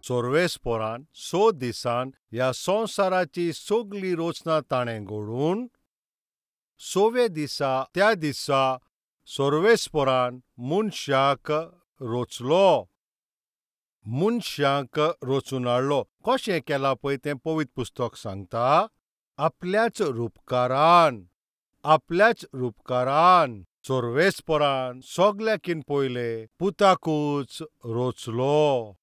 सोर्वेस्पोरान 6 दिसान ह्या संवसाराची सगली रचना ताणें घडून 6व्या दिसा त्या दिसा सोर्वेस्पोरान मनशाक रचलो, मनशाक रचून हाडलो। कशें केलां पळय तें पवित्र पुस्तक सांगता, आपल्याच रुपकारान, आपल्याच रुपकारान सोर्वेस्पोरान सगल्याकीन पयले पुताकूच रचलो।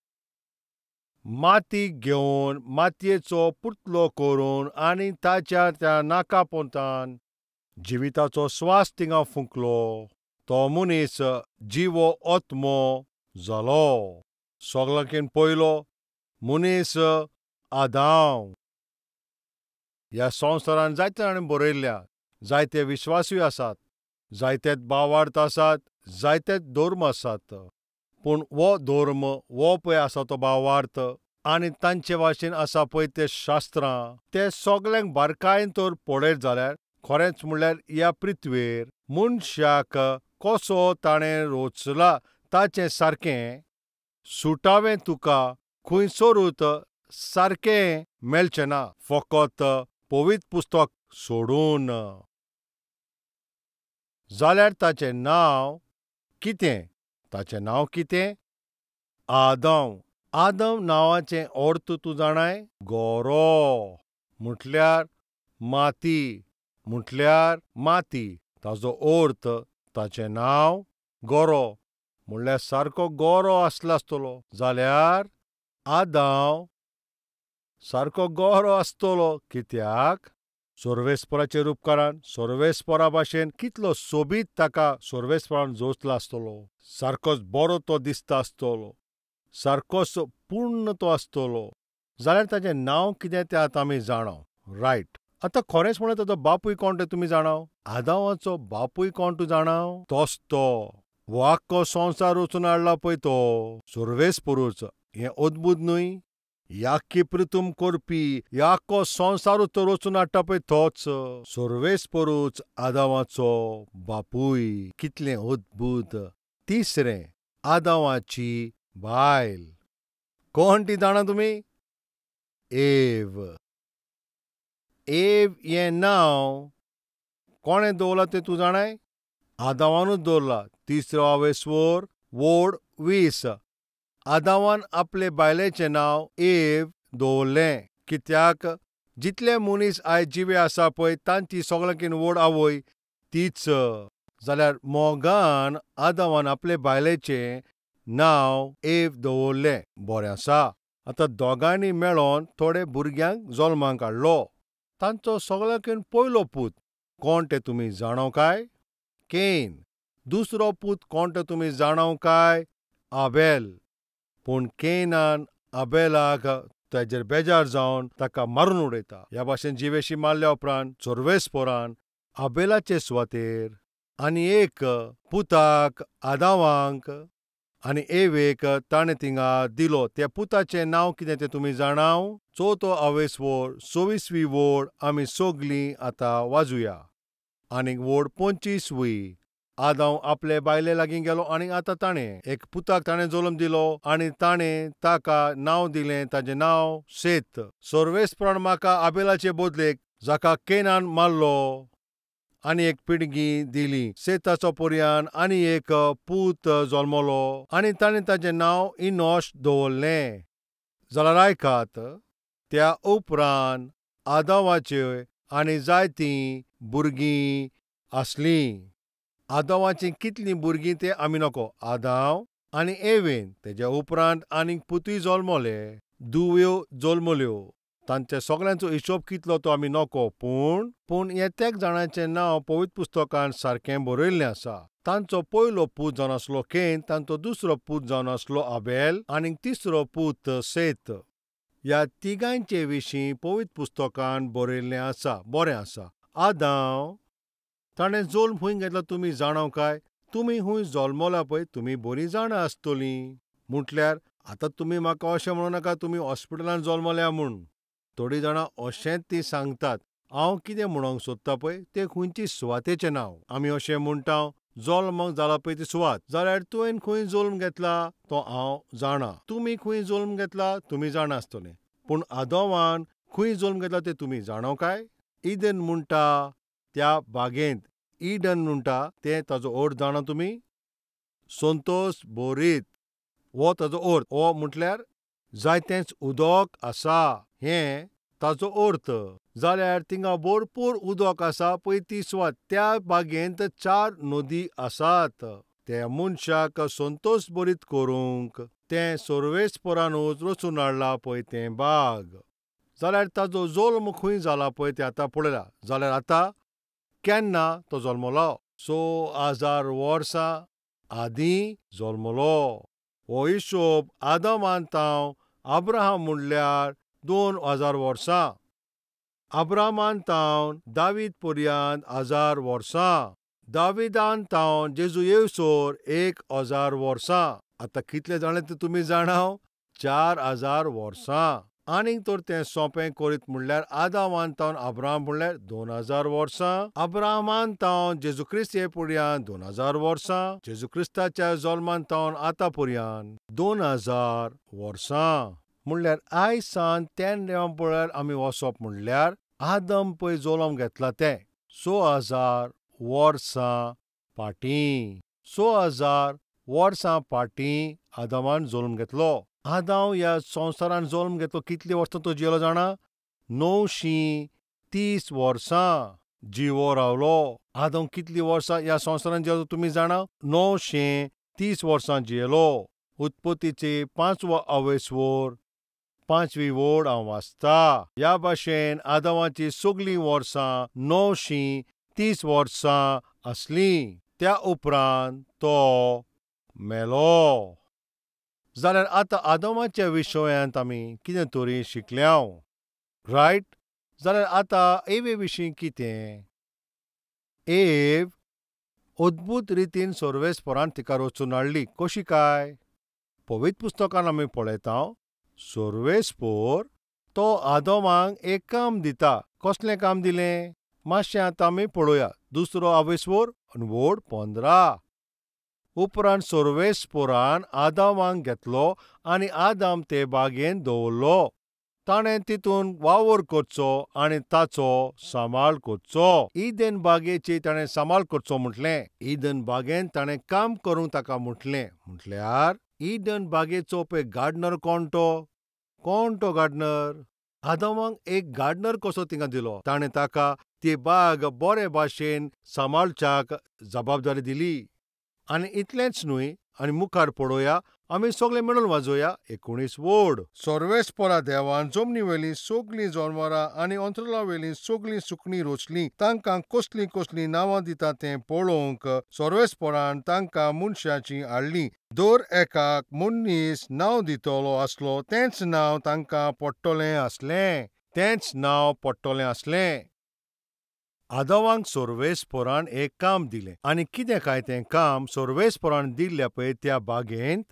माती घेवन मातयेचो पुतलो करून आनी ताच्या त्या नाका पोंतान जिविताचो स्वास थिंगा फुंकलो, तो मनीस जिवो आत्मो जालो। सगल्यांकीन पयलो मनीस आदांव। ह्या संवसारान जायते जाणांनी बरयल्ल्या, जायते विश्वासूय आसात, जायतेच भावार्थ आसात, जायतेच धर्म आसात, पूण हो धर्म हो पळय आसा तो भावार्थ आनी तांचे भाशेन आसा पळय ते शास्त्रां, ते सगल्यांक बारकायेन तर पळयत जाल्यार खरेंच म्हणल्यार ह्या पृथ्वेर मनशाक कसो ताणें रचला ताचें सारकें सुटावें तुका खंयसरूच सारकें मेळचें ना, फकत पवित्र पुस्तक सोडून। जाल्यार ताचें नांव कितें? ताचें नांव कितें? आदम। आदम नांवाचें अर्थ तूं जाणाय? गोरो म्हटल्यार माती, म्हटल्यार माती। ताजो अर्थ ताचें नांव गोरो म्हणल्यार सारको गोरो आसलो आसतलो। जाल्यार आदांव सारको गोरो आसतलो, कित्याक? सोर्वेस्पोराच्या रुपकारान सोर्वेस्पोरा भाशेन कितलो सोबीत ताका सोर्वेस्पोरान जोचला आसतलो, सारकोच बरो तो दिसता आसतलो, सारकोच पूर्ण तो आसतलो। जाल्यार ताचें नांव कितें तें आतां आमी जाणाव, रायट? आतां खरेंच म्हणल्यार ताचो बापूय कोण तें तुमी जाणाव? आदावाचो बापूय कोण तूं जाणाव? तोच तो हो आख्खो संवसार रचून हाडला पळय तो सोर्वेस्पोरूच। हें अद्भुत न्हय? ह्या प्रितूम करपी ह्या आख्खो संवसारूच तो रचून हाडटा पळय तोच सोर्वेस्पोरूच आदावाचो बापूय। कितलें अद्भुत! तिसरें, आदावाची बायल कोण ती जाणा तुमी? एव। एव हें नांव कोणें दवरलां तें तूं जाणाय? आदावानूच दवरलां। तिसरो आवेस्वर वोड 20। आदावान आपले बायलेचें नांव एव दवरलें, कित्याक जितले मनीस आयज जिवे आसा पळय तांची सगल्यांकीन व्हड आवय तीच। जाल्यार मोगान आदावान आपले बायलेचें नांव एव दवरलें। बरें आसा, आतां दोगांयनी मेळोन थोडे भुरग्यांक जल्माक हाडलो। तांचो सगल्यांकीन पयलो पूत कोण तें तुमी जाणाव काय? केन। दुसरो पूत कोण तें तुमी जाणाव काय? आबेल। पूण केनान आबेलाक ताजेर बेजार जावन ताका मारून उडयता। ह्या भाशेन जिवेशी मारल्या उपरांत सोर्वेस्पोरान आबेलाचे सुवातेर आनी एक पुताक आदावांक आनी एवेक ताणें थिंगा दिलो। त्या पुताचें नांव कितें तें तुमी जाणाव? चवथो आवेस्वोर 26वी वोड आमी सगलीं आतां वाजुया। आनीक वोड 25वी। आदांव आपले बायले लागीं गेलो आनी आतां ताणें एक पुताक ताणें जल्म दिलो आनी ताणें ताका नांव दिलें, ताजें नांव सेत। सोर्वेस्पोरान म्हाका आबेलाचे बदलेक जाका केनान मारलो आनी एक पिडगी दिली। सेताचो पर्यान आनी एक पूत जल्मलो आनी ताणें ताजें नांव इनोश दवरलें। जाल्यार आयकात, त्या उपरांत आदावाचे आनी जायतीं भुरगीं आसलीं। आदावाचीं कितलीं भुरगीं तें आमी नको। आदाव आनी एवेन तेज्या उपरांत आनीक पुतूय जल्मले, दुव्यो जल्मल्यो। तांचे सगळ्यांचो हिशोब कितलो तो आमी नको, पूण पूण हे तेग जाणांचें नांव पवित्र पुस्तकान सारकें बरयल्लें आसा। तांचो पयलो पूत जावन आसलो केन, तांचो दुसरो पूत जावन आसलो आबेल आनी तिसरो पूत सेत। ह्या तिगांचे विशीं पवित्र पुस्तकान बरयल्लें आसा। बरें आसा, आदाव ताणें जल्म खंय घेतला तुमी जाणाव काय? तुमी खंय जल्मला पळय तुमी बरीं जाणां आसतलीं। म्हटल्यार आतां तुमी म्हाका अशें म्हणू नाका तुमी हॉस्पिटलान जल्मल्या म्हूण। थोडीं जाणां अशेंच तीं सांगतात। हांव कितें म्हणूंक सोदता पळय तें खंयची सुवातेचें नांव। आमी अशें म्हणटा जल्म जाला पळय ती सुवात. जाल्यार तुवें खंय जल्म घेतला तो हांव जाणा, तुमी खंय जल्म घेतला तुमी जाणा आसतले, पूण आदोवान खंय जल्म घेतला तें तुमी जाणा काय? इडन म्हणटा त्या बागेंत, इडन म्हणटा तें ताजो अर्थ जाणा तुमी? संतोश बोरीत हो ताजो अर्थ. हो म्हटल्यार जायतेंच उदक आसा हें ताजो अर्थ. जाल्यार थिंगा भरपूर उदक आसा पळय ती सुवात. त्या बागेंत 4 नदी आसात. त्या मनशाक संतोश बरीत करूंक तें सर्वेस्परानूच रचून हाडला पळय तें बाग. जाल्यार ताजो जल्म खंय जाला पळय तें आतां पळयला. जाल्यार आतां केन्ना तो जल्मलो? 6000 वर्सां आदीं जल्मलो. हो हिशोब आदमान तावन अब्राहम म्हणल्यार 2000 वर्सां, अब्राहमान तावन दावीद पर्यंत 1000 वर्सां, दाविदान तावन जेजू येवसर 1000 वर्सां. आतां कितले जाणें तें तुमी जाणाव? 4000 वर्सां. आनीक तर तें सोंपें करीत म्हणल्यार आदामान तावन अब्राहम म्हणल्यार 2000 वर्सां, अब्राहमान तावन जेजू क्रिस्त हे पर्यंत 2000 वर्सां, जेजू क्रिस्ताच्या जल्मान तावन आतां पर्यंत 2000 वर्सां. म्हणल्यार आयज सान तेन्ना पळयार आमी वचप म्हणल्यार आदम पळय जल्म घेतला तें 6000 वर्सां फाटीं. 6000 वर्सां फाटीं आदमान जल्म घेतलो. आदांव ह्या संवसारान जल्म घेतलो कितलीं वर्सां तो जियेलो जाणा? 930 वर्सां जिवो रावलो. आदांव कितलीं वर्सां ह्या संवसारान जियेलो तुमी जाणा? 930 वर्सां जियेलो. उत्पत्तीचे 5वो अवेस्वर 5वी वड हांव वाचता. ह्या भाशेन आदावाची सगळीं वर्सां 930 वर्सां आसलीं. त्या उपरांत तो मेलो. जाल्यार आतां आदमाच्या विशयांत आमी कितें तरी शिकल्याव, रायट? जाल्यार आतां एवे विशीं कितें? एव अद्भूत रितीन सर्वेस्परान तिका रचून हाडली. कशी काय? पवित्र पुस्तकान आमी पळयता सर्वेस्पर तो आदमाक एक काम दिता. कसलें काम दिलें? मातशें आतां आमी पळोवया. 2रो आवेस्वर आनी वड 15. उपरांत सर्वेस्परान आदामाक घेतलो आनी आदाम ते बागेंत दवरलो. ताणें तितून वावर करचो आनी ताचो सांबाळ करचो. इदेन बागेची ताणें सांबाळ करचो म्हटलें. इदन बागेंत ताणें काम करूंक ताका म्हटलें. म्हटल्यार इडन बागेचो पळय गार्डनर कोण तो? कोण तो गार्डनर? आदामाक एक गार्डनर कसो थिंगा दिलो. ताणें ताका ती बाग बरे भाशेन सांबाळच्याक जबाबदारी दिली. आनी इतलेंच न्हय, आनी मुखार पळोवया आमी सगळे मेळून वाजोवया 19 वड. सर्वेस्परा देवान जमनी वेलीं सगळीं जनावरां आनी अंतरुळा वेलीं सगळीं सुकणीं रचलीं. तांकां कसलीं कसलीं नांवां दिता तें पळोवंक सर्वेस्परान तांकां मनशाचीं हाडलीं. दर एकाक मनीस नांव दितलो आसलो तेंच नांव तांकां पडटलें आसलें. तेंच नांव पडटलें आसलें. आदावांक सर्वेस्परान एक काम दिलें. आनी कितें काय तें काम? सर्वेस्परान दिल्ल्या पळय त्या बागेंत,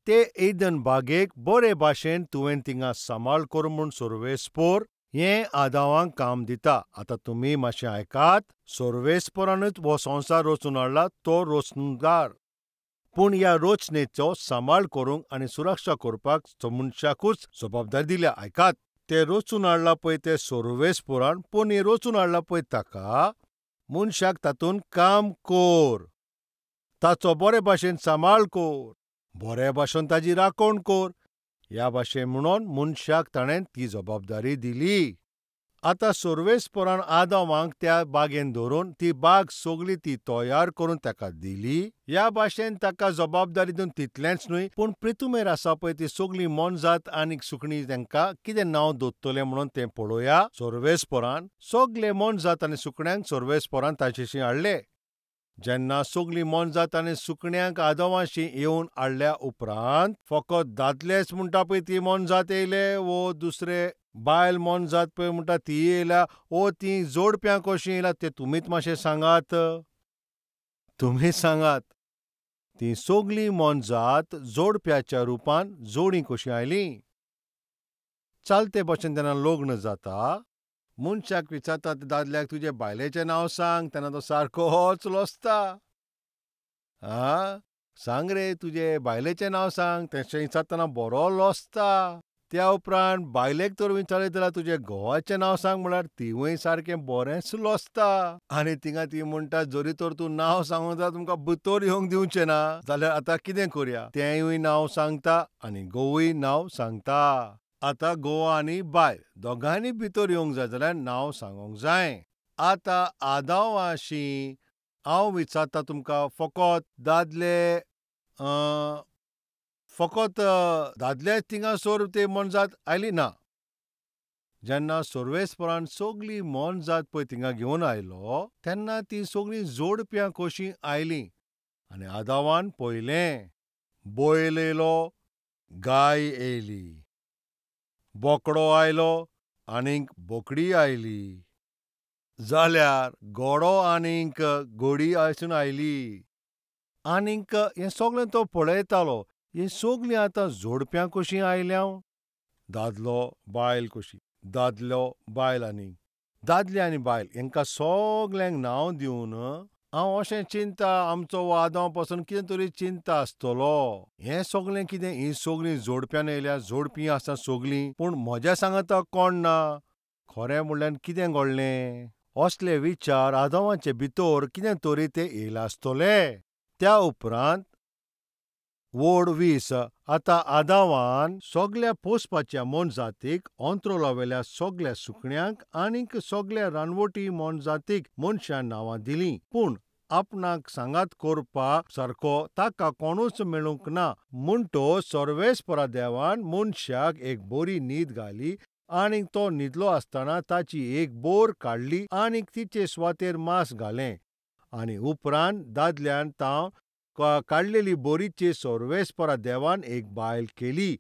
ते एदन बागेक बरे भाशेन तुवें थिंगा सांबाळ कर म्हूण सर्वेस्पर हें आदावांक काम दिता. आतां तुमी मातशें आयकात. सर्वेस्परानूच हो संवसार रचून हाडला, तो रचणूकदार. पूण ह्या रचनेचो सांबाळ करूंक आनी सुरक्षा करपाक मनशाकूच जबाबदारी दिल्या. आयकात, ते रचून हाडला पळय ते सर्वेस्परान, पूण हें रचून हाडला पळय ताका मनशाक तातूंत काम कर, ताचो बरे भाशेन सांबाळ कर, बरे भाशेन ताजी राखण कर. ह्या भाशेन म्हणून मनशाक ताणें ती जबाबदारी दिली. आतां सर्वेस्परान आदामाक त्या बागेन धरून ती बाग सगळी ती तयार करून ताका दिली. ह्या भाशेन ताका जबाबदारी दिवन तितलेंच न्हय, पूण प्रितुमेर आसा पळय ती सगळी मोनजात आनी सुकणीं तांकां कितें नांव दवरतलें म्हणून तें पळोवया. सर्वेस्परान सगळे मोनजात आनी सुकण्यांक सर्वेस्परान ताचेशी हाडले. जेन्ना सगळीं मोनजात आनी सुकण्यांक आदमाशी येवन हाडल्या उपरांत फकत दादलेच म्हणटा पळय ती मोनजात येयले, वो दुसरे बायल मोनजात पळय म्हणटा ती येयल्या, वो ती जोडप्यां कशीं येयल्या ते तुमीच मातशें सांगात. तुमी सांगात, ती सगळीं मोनजात जोडप्याच्या रुपान जोडी कशीं आयली. चालते भशेन तेन्ना लग्न जाता, मनशाक विचारतात दादल्याक तुजे बायलेचें नांव सांग, तेन्ना तो सारकोच लजता. आं, सांग रे तुजे बायलेचें नांव सांग. तेशें विचारतना बरो लजता. त्या उपरांत बायलेक तर विचारलें जाल्यार तुजें घोवाचें नांव सांग म्हळ्यार तिवूय सारकें बरेंच लजता. आनी थिंगा ती म्हणटा जरी तर तूं नांव सांगूंक जाय तुमकां भितर येवंक दिवचें ना जाल्यार आतां कितें करुया. तेंवूय नांव सांगता आनी घोवूय नांव सांगता. आतां घोव आनी बायल दोगांयनी भितर येवंक जाय जाल्यार नांव सांगूंक जाय. आतां आदावाशी हांव विचारता तुमकां, फकत दादले फकत दादले थिंगासर ते मोनजात आयली ना. जेन्ना सर्वेस्परान सगली मोनजात पळय थिंगा घेवन आयलो तेन्ना ती सगळीं जोडप्यां कशीं आयलीं. आनी आदावान पळयलें, बैल येयलो, गाय येयली, बोकडो आयलो आनीक बोकडी आयली, जाल्यार घोडो आनीक घोडी आसून आयली. आनीक हें सगळें तो पळयतालो. हीं सगलीं आतां जोडप्यां कशीं आयल्या, दादलो बायल कशी, दादलो बायल आनी दादले आनी बायल हेंकां सगल्यांक नांव दिवन हांव अशें चिंता आमचो आदांव पासून कितें तरी चिंता आसतलो. हें सगळें कितें, हीं सगळीं जोडप्यान येयल्या, जोडपी आसा सगळीं, पूण म्हज्या सांगाता कोण ना. खरें म्हणल्यार कितें घडलें, असले विचार आदावाचे भितर कितें तरी ते येयला आसतले. त्या उपरांत वोड 20 आतां आदावान सगल्या पोसपाच्या मोनजातीक, अंत्रोलावेल्या सगल्या सुकण्यांक आनीक सगल्या रानवटी मोनजातीक मनशान नांवां दिलीं. पूण आपणाक सांगात करपा सारको ताका कोणूच मेळूंक ना. म्हणटो सर्वेस्परा देवान मनशाक एक बरी न्हीद घाली आनीक तो न्हिदलो आसतना ताची एक बोर काडली आनीक तिचे सुवातेर मांस घालें. आनी उपरांत दादल्यान तांव काडलेली बोरीची सर्वेस्परा देवान एक बायल केली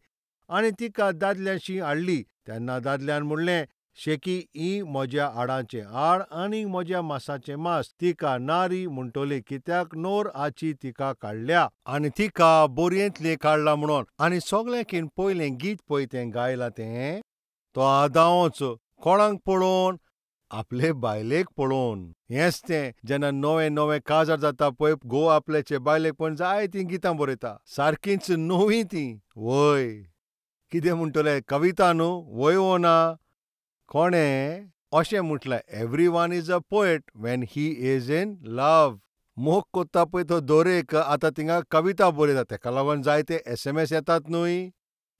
आनी तिका दादल्याशी हाडली. तेन्ना दादल्यान म्हणलें, शेकी ही म्हज्या हाडाचें हाड आनी म्हज्या मासाचें मांस, तिका नारी म्हणटली कित्याक नोर हाची तिका काडल्या आनी तिका बोरयेंतली काडला म्हणून. आनी सगळ्यांकीन पयलें गीत पळय तें गायलां तें तो आदांवच. कोणाक पळोवन? आपले बायलेक पळोवन. हेंच तें जेन्ना नवें नवें काजार जाता पळय, घोव आपल्याचे बायलेक पण जायतीं गितां बरयता, सारकींच नवीं तीं. वय कितें म्हणटले, कविता न्हू, वय वो ना. कोणें अशें म्हटलें, every one is a poet when he is in love. मोग कोत्ता पळय तो दरेक आतां थिंगा कविता बरयता, तेका लागून जायते SMS येतात न्हय.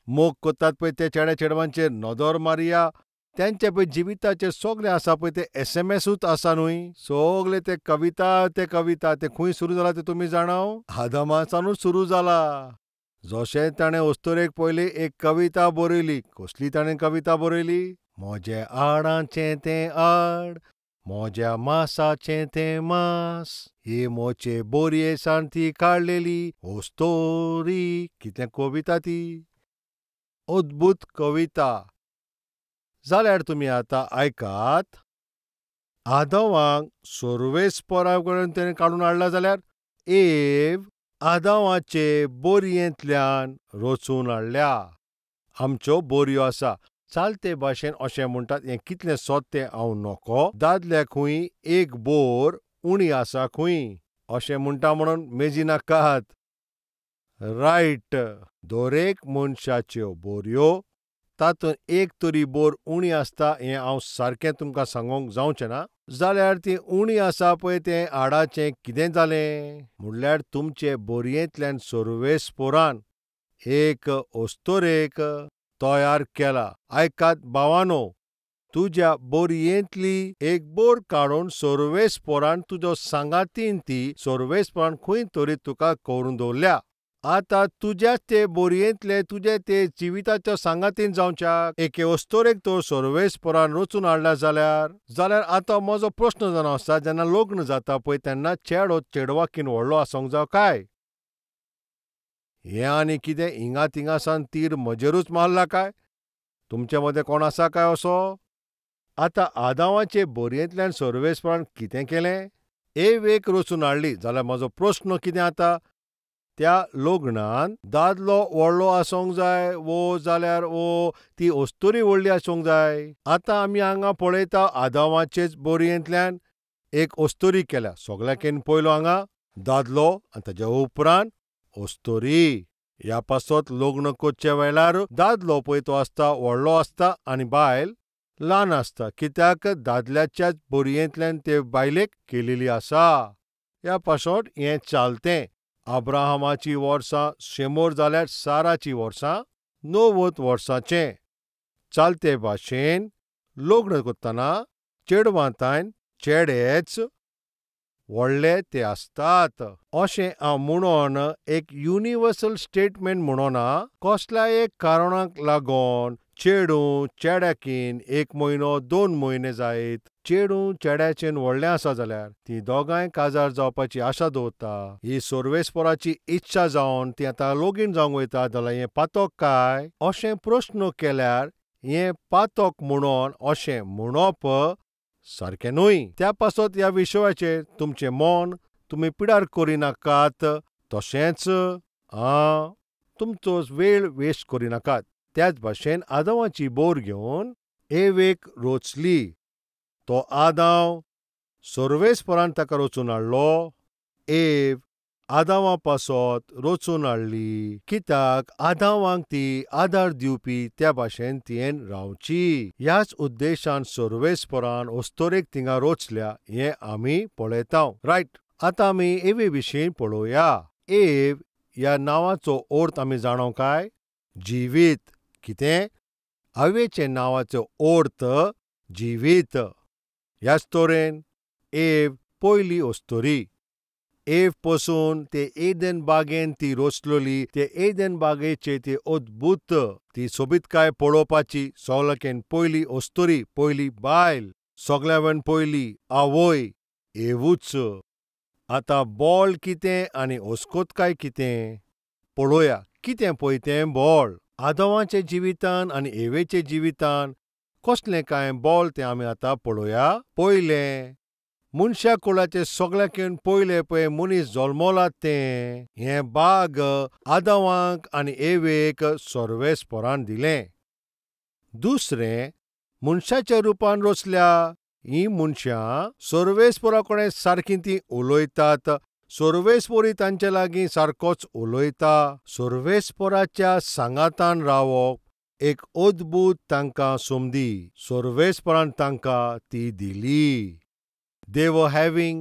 मोग कोत्तात पळय ते चेड्या चेडवांचेर नदर मारया, त्यांचे पळय जिविताचेर सगळें आसा पळय ते SMSूच आसा न्हय, सगळे ते कविता, ते कविता. ते खंय सुरू जाला ते तुमी जाणाव? आदामासानूच सुरू जाला. जशें ताणें अस्तुरेक पयली एक कविता बरयली. कसली ताणें कविता बरयली? म्हज्या हाडाचें तें हाड, म्हज्या मासाचें तें मांस, ही म्हजे बोरये सान ती काडलेली अस्तोरी. कितें कविता ती, अद्भूत कविता. जाल्यार तुमी आतां आयकात, आदावाक सर्वेस्परा कडेन तेणें काडून हाडला जाल्यार एव आदावाचे बोरयेंतल्यान रचून हाडल्या. आमच्यो बोरयो आसा चालते भाशेन अशें म्हणटात, हें कितलें सोद तें हांव नको. दादल्याकूय एक बोर उणी आसा खंय अशें म्हणटा म्हणून मेजी नाकात. रायट, दरेक मनशाच्यो बोरयो तातूंत एक तरी बोर उणी आसता हें हांव सारकें तुमकां सांगूंक जावचें ना. जाल्यार ती उणी आसा पळय तें हाडाचें कितें जालें म्हणल्यार तुमचे बोरयेंतल्यान सर्वेस्पोरान एक अस्तोरेक तयार केला. आयकात भावानो, तुज्या बोरयेंतली एक बोर काडून सर्वेस्पोरान तुजो सांगातीन ती सर्वेस्पोरान खंय तरी तुका करून दवरल्या. आतां तुज्याच ते बोरयेंतले तुजे ते जिविताच्या सांगातीन जावच्याक एके अस्तोरेक तो सर्वेस्परान रचून हाडला जाल्यार, जाल्यार आतां म्हजो प्रस्न जावन आसा, जेन्ना लग्न जाता पळय तेन्ना चेडो चेडवाकीन व्हडलो आसूंक जावं काय? हें आनी कितें हिंगा थिंगासान तीर म्हजेरूच मारला काय? तुमचे मदें कोण आसा काय असो? आतां आदावाचे बोरयेंतल्यान सर्वेस्परान कितें केलें? एवेक रचून हाडली. जाल्यार म्हजो प्रस्न कितें आतां, त्या लग्नान दादलो व्हडलो आसूंक जाय वो जाल्यार वो ती अस्तुरी व्हडली आसूंक जाय? आतां आमी हांगा पळयता आदावाचेच बोरयेंतल्यान एक अस्तुरी केल्या. सगळ्यांकीन पयलो हांगा दादलो आनी ताज्या उपरांत अस्तोरी. ह्या पासत लग्न करचे वेळार दादलो पळय तो आसता व्हडलो आसता आनी बायल ल्हान आसता, कित्याक दादल्याच्याच बोरयेंतल्यान ते बायलेक केलेली आसा. ह्या पासत हें चालतें. अब्राहमाची वर्सां 100 जाल्यार साराची वर्सां 90 वर्सांचें. चालते भाशेन लग्न करतना चेडवांतायन चेडेच व्हडले ते आसतात. अशें हांव म्हणून एक युनिवर्सल स्टेटमेंट म्हणना. कसल्याय कारणाक लागून चेडूं चेड्याकीन 1 म्हयनो 2 म्हयने जायत, चेडूं चेड्याचेन व्हडलें आसा जाल्यार ती दोगांय काजार जावपाची आशा दवरता. ही सर्वेस्पराची इच्छा जावन ती आतां लगीन जावंक वयता जाल्यार हें पातक काय अशें प्रस्न केल्यार हें पातक म्हणून अशें म्हणप सारकें न्हय. त्या पासत ह्या विशयाचेर तुमचें मन तुमी पिडार करिनाकात, तशेंच तुमचो वेळ वेस्ट करिनाकात. त्याच भाशेन आदावाची बोर घेवन एवेक रोचली. तो आदाव सर्वेस्परान ताका रचून हाडलो, एव आदावा पासत रचून हाडली, कित्याक आदावांक ती आदार दिवपी त्या भाशेन तियेन रावची. ह्याच उद्देशान सर्वेस्परान अस्तोरेक थिंगा रोचल्या हें आमी पळयता. रायट, आतां आमी एवे विशीं पळोवया. एव ह्या नांवाचो अर्थ आमी जाणो काय? जिवीत. कितें? आवेचें नांवाचो अर्थ जिवीत. ह्याच तरेन एव पयली अस्तोरी. एव पसून ते एदन बागेन ती रोचलेली, ते एदन बागेचे ती अद्भुत ती सोबीतकाय पळोवपाची सगल्यांकीन पयली अस्तोरी, पयली बायल, सगल्यांवेन पयली आवय एवूच. आतां बोल कितें आनी अस्कोतकाय कितें पळोवया. कितें पळय तें बोल. आदवाच्या जिवितान आनी एवेच्या जिवितान कसलें कांय बोल तें आमी आतां पळोवया. पयलें मनशा कुळाचे सगल्यांकीन पयले पळय मनीस जल्मला तें हें बाग आदावांक आनी एवेक सर्वेस्परान दिलें. दुसरें, मनशाच्या रुपान रचल्या हीं मनशां सर्वेस्परा कडेन सारकीं तीं उलयतात, सर्वेस्परी तांचे लागीं सारकोच उलयता. सर्वेस्पराच्या सांगातान रावप एक अद्भुत तांकां संदी सर्वेस्परान तांकां ती दिली. They were having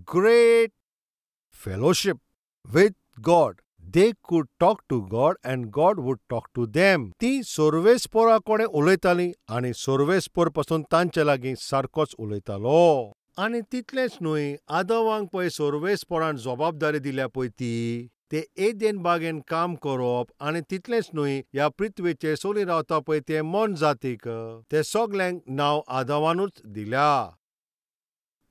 great fellowship with God. They could talk to God and God would talk to them. ती सर्वेस्परा कडेन उलयताली आनी सर्वेस्पर पासून तांचे लागीं सारकोच उलयतालो. आनी तितलेंच न्हय, आदावांक पळय सर्वेस्परान जबाबदारी दिल्या पळय ती ते एदेन बागेन काम करप. आनी तितलेंच न्हय, ह्या पृथ्वेचेर सगळीं रावता पळय ते मोनजातीक ते सगल्यांक नांव आदावानूच दिल्या.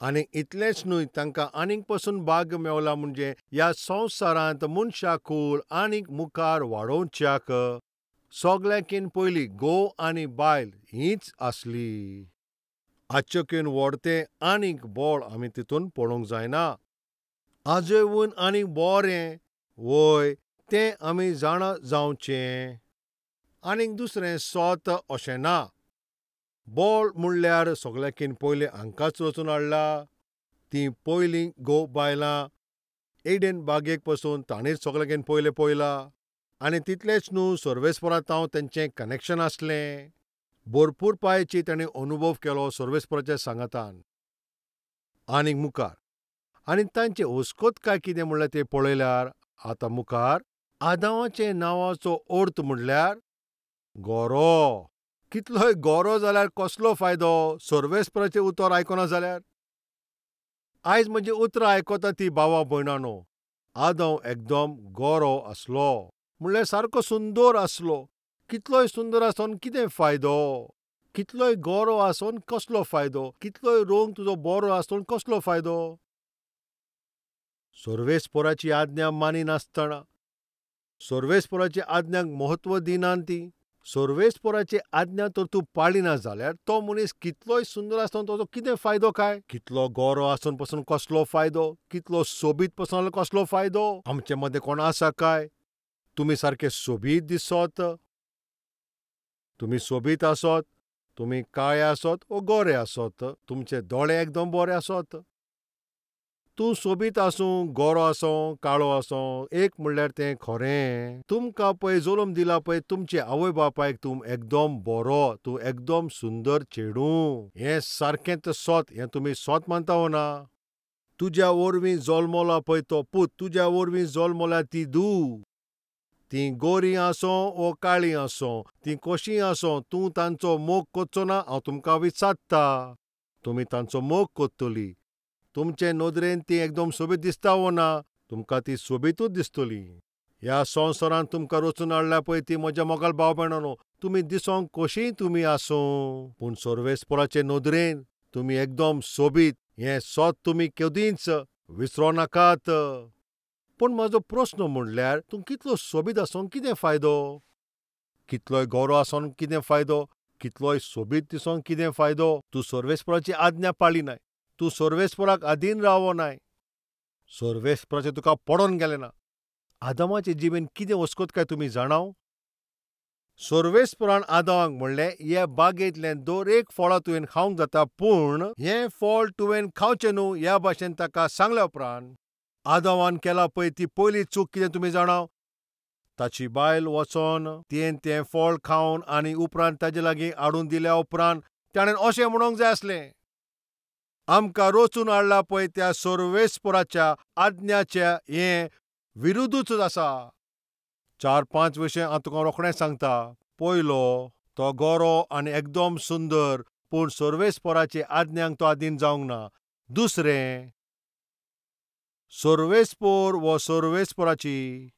आनी इतलेंच न्हय, तांकां आनीक पसून भाग्य मेवला म्हणजे ह्या संवसारांत मनशा कूळ आनीक मुखार वाडोवच्याक सगल्यांकीन पयलीं घोव आनी बायल हीच आसली. आजचेकीन व्हडतें आनीक बळ आमी तितून पळोवंक जायना. आजयवून आनीक बरें वय तें आमी जाणा जावचें. आनीक दुसरें सत अशें ना. बळ म्हणल्यार सगल्यांकीन पयलीं हांकांच रचून हाडला. तीं पयलीं घोव बायलां एडन बागेक पसून ताणीच सगल्यांकीन पयलें पळयला. आनी तितलेंच न्हू, सर्वेस्परांत हांव तेंचें कनेक्शन आसलें. भरपूर पायची तांणी अनुभव केलो सर्वेस्पराच्या सांगातान. आनीक मुखार आनी तांचे अस्कोत काय कितें म्हणल्यार तें पळयल्यार आतां मुखार आदावाचें नांवाचो अर्थ म्हणल्यार गोरो. कितलोय गोरो जाल्यार कसलो फायदो सर्वेस्पराचें उतर आयकना जाल्यार? आयज म्हजी उतरां आयकता ती भावा भयणानो, आदव एकदम गोरो आसलो म्हणल्यार सारको सुंदर आसलो. कितलोय सुंदर आसून कितें फायदो? कितलोय गोरो आसून कसलो फायदो? कितलोय रंग तुजो बरो आसून कसलो फायदो? सर्वेस्पराची आज्ञा मानिनासतना, सर्वेस्पराची आज्ञाक म्हत्व दिनान ती, सर्वेस्पराची आज्ञा तर तूं पाळिना जाल्यार तो मनीस कितलोय सुंदर आसून ताजो कितें फायदो काय? कितलो गोरो आसून पसून कसलो फायदो? कितलो सोबीत पसून जाल्यार कसलो फायदो? आमचे मदें कोण आसा काय? तुमी सारके सोबीत दिसत, तुमी सोबीत आसत, तुमी काळे आसत वो गोरे आसत, तुमचे दोळे एकदम बरे आसत, तूं सोबीत आसूं, गोरो आसूं, काळो आसूं, एक म्हणल्यार तें खरें, तुमकां पळय जल्म दिला पळय तुमचे आवय बापायक तूं एकदम बरो, तूं एकदम सुंदर चेडूं. हें सारकेंच सोत, हें तुमी सोत मानता वो ना? तुज्या वरवीं जल्मला पळय तो पूत, तुज्या वरवीं जल्मल्या ती धूव, तीं गोरीं आसूं वो काळीं आसूं, तीं कशीं आसूं, तूं तांचो मोग करचो ना? हांव तुमकां विचारता, तुमी तांचो मोग करतली. तुमचे नदरेन ती एकदम सोबीत दिसता वो ना? तुमकां ती सोबीतूच दिसतली. ह्या संवसारांत तुमकां रचून हाडल्या पळय ती म्हज्या मोगाल भाव भयणांनो, तुमी दिसोंक कशींय तुमी आसूं, पूण सर्वेस्पराचे नदरेन तुमी एकदम सोबीत. हें सत तुमी केदींच विसरो नाकात. पूण म्हजो प्रस्न म्हणल्यार, तूं कितलो सोबीत आसून कितें फायदो? कितलोय गोरो आसून कितें फायदो? कितलोय सोबीत दिसून कितें फायदो? तूं सर्वेस्पराची आज्ञा पाळिनाय, तूं सर्वेस्पराक अधीन रावनाय, सर्वेस्पराचें तुका पडोन गेलें ना. आदामाचे जिबेन कितें वस्कत काय तुमी जाणाव? सर्वेस्परान आदामाक म्हणलें, ह्या बागेंतलें दर एक फळां तुवें खावंक जाता, पूण हें फळ तुवें खावचें न्हू. ह्या भाशेन ताका सांगल्या उपरांत आदामान केला पळय ती पयली चूक कितें तुमी जाणाव? ताची बायल वचोन तिणें तें फळ खावन आनी उपरांत ताजे लागीं हाडून दिल्या उपरांत ताणें अशें म्हणूंक जाय आसलें, आमकां रचून हाडला पळय त्या सर्वेस्पराच्या आज्ञाच्या हें विरुद्धूच आसा. 4-5 विशय हांव तुका रोखडें सांगता. पयलो, तो गोरो आनी एकदम सुंदर, पूण सर्वेस्पराचे आज्ञांक तो आदीन जावंक ना. दुसरें, सर्वेस्पर वो सर्वेस्पराची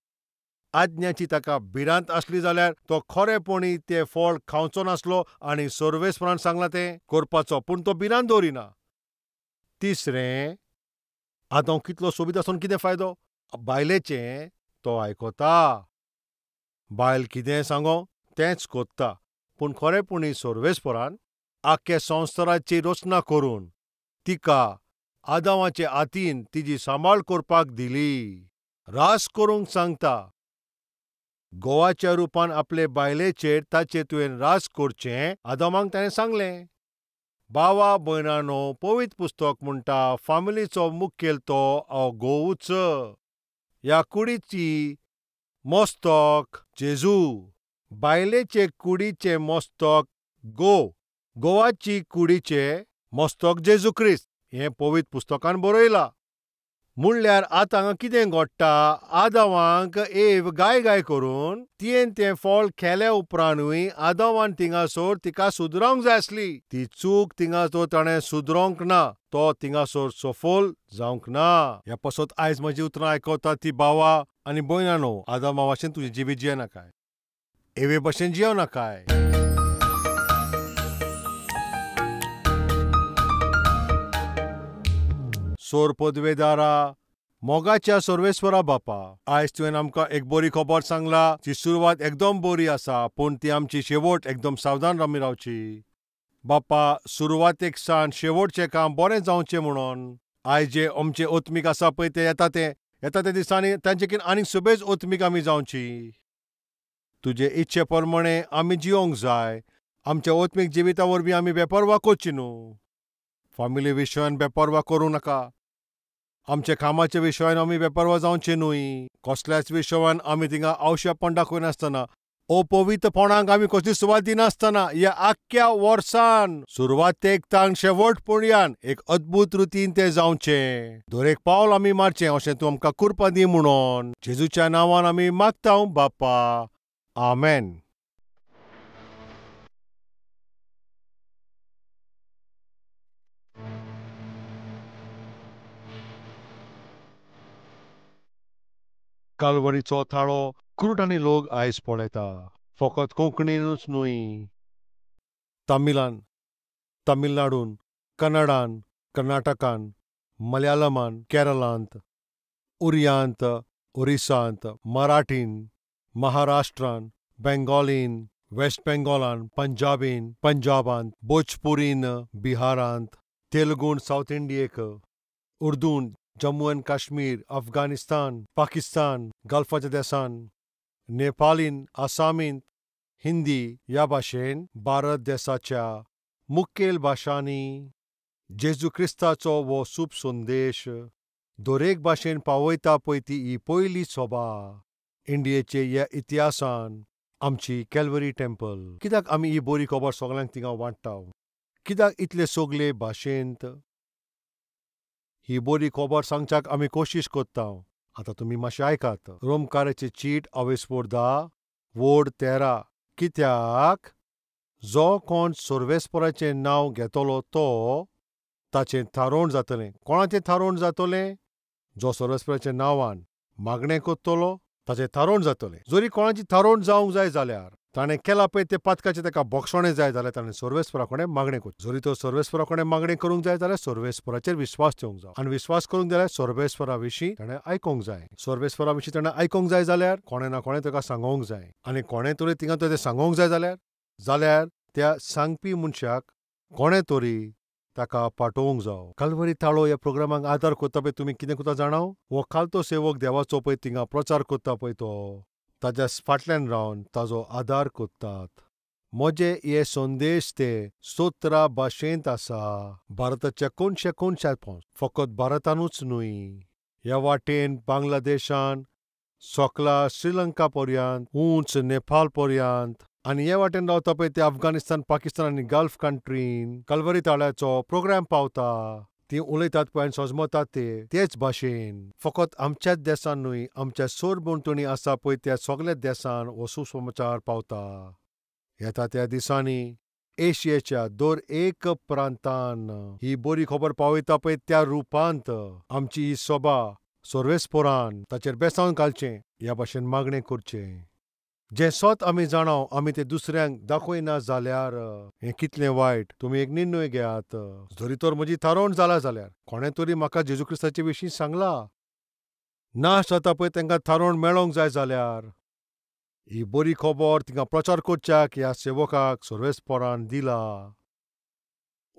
आज्ञाची ताका भिरांत आसली जाल्यार तो खरेपणी तें फळ खावचो नासलो आनी सर्वेस्परान सांगलां तें करपाचो, पूण तो भिरांत दवरिना. तिसरें, आतां कितलो सोबीत आसून कितें फायदो? बायलेचें तो आयकता, बायल कितें सांगो तेंच कोत्ता, पूण खरेपणी सर्वेस्परान आख्खे संवसाराची रचना करून तिका आदामाचे हातीन तिजी सांबाळ करपाक दिली. रास करूंक सांगता, घोवाच्या रुपान आपले बायलेचेर ताचे तुवें रास करचें आदामाक ताणें सांगलें. बावा भयणानो, पवित्र पुस्तक म्हणटा फामिलीचो मुखेल तो घोवूच. ह्या कुडीची मस्तक जेजू, बायलेचे कुडीचें मस्तक घोव, घोवाची कुडीचें मस्तक जेजू क्रिस्त. हें पवित्र पुस्तकान बरयलां. म्हणल्यार आतां हांगा कितें घडटा, आदावांक एव गाय गाय करून तियेन तें फळ खेल्या उपरांतूय आदावान थिंगासर तिका सुदरावंक जाय आसली. ती चूक थिंगासर ताणें सुदरोवंक ना, तो थिंगासर सफल जावंक ना. ह्या पासत आयज म्हजी उतरां आयकता ती भावा आनी भयणानो, आदामा भाशेन तुजें जिवीत जियेनाकाय, एवे भाशेन जियेवनाकाय. सोर पदवेदारा, मोगाच्या सर्वेस्वरा बापा, आयज तुवें आमकां एक बरी खबर सांगला. ती सुरवात एकदम बरी आसा, पूण ती आमची शेवट एकदम सावधान आमी रावची. बापा, सुरवातेक सावन शेवटचें काम बरें जावचें म्हणून आयज जे आमचें ओत्मीक आसा पळय तें येता तें येता त्या दिसांनी तांचे कितें आनीक सुबेज ओत्मीक आमी जावची. तुजे इच्छे प्रमाणे आमी जियोंक जाय. आमच्या ओत्मीक जिविता वरवीं आमी बेपर्वा करची न्हू. फामिली विशयान बेपर्वा करूं नाका. आमच्या कामाच्या विशयान आमी बेपर्वा जावचे न्हय. कसल्याच विशयान आमी थिंगा आवश्यपण दाखयनासतना, अपवित्रपणाक आमी कसली सुवात दिनासतना ह्या आख्ख्या वर्सान सुरवातेक ताण शेवट पर्यंत एक अद्भुत रितीन तें जावचें. दर एक पावल आमी मारचें अशें तूं आमकां कृपा दी म्हणून जेजूच्या नांवान आमी मागता बापा, आमेन. कालवरीचो थाळो कुरुटांनी लोक आयज पळयता, फकत कोंकणीनूच न्हय, तमिळान, तमिळनाडून, कन्नडान, कर्नाटकान, मलयाळमान, केरळांत, उरियांत, ओरिसांत, मराठीन, महाराष्ट्रान, बेंगॉलीन, वेस्ट बेंगॉलान, पंजाबीन, पंजाबांत, भोजपुरीन, बिहारांत, तेलुगून सावथ इंडियेक, उर्दून, जम्मू एंड काश्मीर, अफगाणिस्तान, पाकिस्तान, गल्फाच्या देसान, नेपालीन, आसामीन, हिंदी ह्या भाशेन भारत देसाच्या मुखेल भाशांनी जेजू क्रिस्ताचो हो शुभ संदेश दरेक भाशेन पावयता पळय ती ही पयली सभा इंडियेचे ह्या इतिहासान आमची कॅल्वरी टेम्पल. कित्याक आमी ही बरी खबर सगळ्यांक थिंगा वांट्टा? कित्याक इतले सगळे भाशेंत ही बरी खबर सांगच्याक आमी कोशिश कोत्ता? आतां तुमी मातशें आयकात. रोमकाराची चीट अवेस्पोर 10 वोड 13. कित्याक जो कोण सर्वेस्पराचें नांव घेतलो तो ताचें थारोवण जातलें. कोणाचें थारोवण जातलें? जो सर्वेस्पराच्या नांवान मागणें कोत्तलो ताचें थारोवण जातलें. जरी कोणाची थारोवण जावंक जाय जाल्यार ताणें केलां पळय तें पातकाचें ताका बक्षणें जाय जाल्यार ताणें सर्वेस्परा कडेन मागणें करचें. जरी तो सर्वेस्परा कडेन मागणें करूंक जाय जाल्यार सर्वेस्पराचेर विस्वास ठेवंक जाय आनी विस्वास करूंक जाल्यार सर्वेस्परा विशीं ताणें आयकूंक जाय. सर्वेस्परा विशीं ताणें आयकूंक जाय जाल्यार कोणें ना कोणें ताका सांगोंक जाय आनी कोणें तरी थिंगा तें सांगोंक जाय जाल्यार त्या सांगपी मनशाक कोणें तरी ताका पाठोवंक जावो. कालवरी ताळो ह्या प्रोग्रामाक आदार कोत्ता पळय तुमी कितें कोत्ता जाणाव? हो खालतो सेवक देवाचो पळय थिंगा प्रचार कोत्ता पळय तो ताज्या फाटल्यान रावन ताजो आदार कोत्तात. म्हजे हे संदेश ते 17 भाशेंत आसा. भारताच्या कोनशे कोनशात पोंच, फकत भारतानूच न्हय, ह्या वाटेन बांगलादेशान सोकला श्रीलंका पर्यंत, उंच नेपाळ पर्यंत आनी हे वाटेन रावता पळय ते अफगाणिस्तान, पाकिस्तान आनी गल्फ कंट्रीन कलवरी ताळ्याचो प्रोग्राम पावता. ती उलयतात पळय आनी सजमतात ते तेच भाशेन. फकत आमच्याच देसान न्हय, आमच्या सरभोंवतणी आसा पळय त्या सगळ्या देसान हो सुसमाचार पावता. येता त्या दिसांनी एशियेच्या दर एक प्रांतान ही बरी खबर पावयता पळय त्या रुपांत आमची ही सभा सर्वेस्पोरान ताचेर बेसावन घालचें ह्या भाशेन मागणें करचें. जें सत आमी जाणाव आमी तें दुसऱ्यांक दाखयना जाल्यार हें कितलें वायट. तुमी एक निर्णय घेयात. जरी तर म्हजी थारोवण जाला जाल्यार कोणें तरी म्हाका जेजू क्रिस्ताचे विशीं सांगलां नाश जाता पळय तांकां थारोवण मेळोंक जाय जाल्यार ही बरी खबर तिंगा प्रचार करच्याक ह्या सेवकाक सर्वेस्पोरान दिला.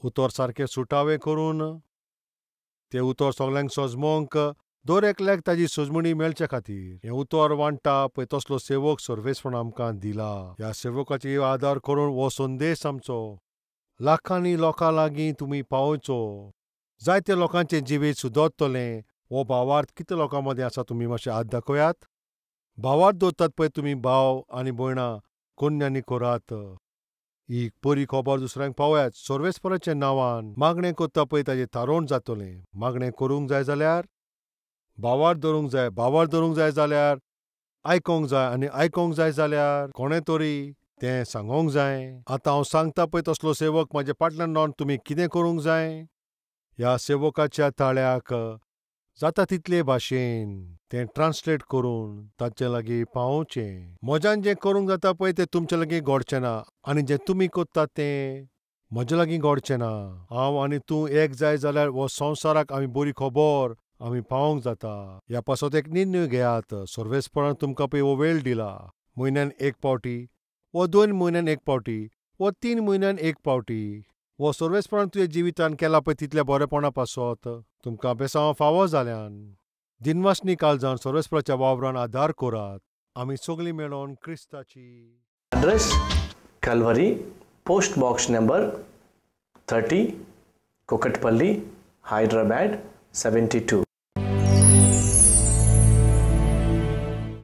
उतर सारकें सुटावें करून तें उतर सगल्यांक सजमोंक दर एकल्याक ताजी सजमणी मेळचे खातीर हें उतर वांट्टा पळय तसलो सेवक सर्वेस्परान आमकां दिला. ह्या सेवकाचेर आदार करून हो संदेश आमचो लाखांनी लोकां लागीं तुमी पावोवचो. जायते लोकांचें जिवीत सुदरतलें. हो भावार्थ कितले लोकां मदीं आसा तुमी मातशें हात दाखयात. भावार्थ दवरतात पळय तुमी भाव आनी भयणां कोन्यांनी करात. ही बरी खबर दुसऱ्यांक पावयात. सर्वेस्पराच्या नांवान मागणें करता पळय ताजें थारोवण जातलें. मागणें करूंक जाय जाल्यार भावार्थ धरूंक जाय. भावार्थ धरूंक जाय जाल्यार आयकोंक जाय आनी आयकोंक जाय जाल्यार कोणें तरी तें सांगोंक जाय. आतां हांव सांगता पळय तसलो सेवक म्हाजे फाटल्यान रावन तुमी कितें करूंक जाय? ह्या सेवकाच्या ताळ्याक जाता तितले भाशेन तें ट्रान्सलेट करून ताचे लागीं पावोवचें. म्हज्यान जें करूंक जाता पळय तें तुमचे लागीं घडचें ना आनी जें तुमी कोत्ता तें म्हजे लागीं घडचें ना. हांव आनी तूं एक जाय जाल्यार हो संवसाराक आमी बरी खबर आमी पावोवंक जाता. ह्या पासत एक निर्णय घेयात. सर्वेस्परान तुमकां पळय हो वेळ दिला. म्हयन्यान एक पावटी वो 2 म्हयन्यान एक पावटी वो 3 म्हयन्यान एक पावटी वो सर्वेस्परान तुज्या जिवितान केला पळय तितल्या बरेपणा पासत तुमकां बेसांव फावो जाल्यान दिनवासनी काळजान सर्वेस्पराच्या वावरान आदार करात. आमी सगळीं मेळोन क्रिस्ताची. Address Calvary, post box number 30, Kukatpally, Hyderabad 72.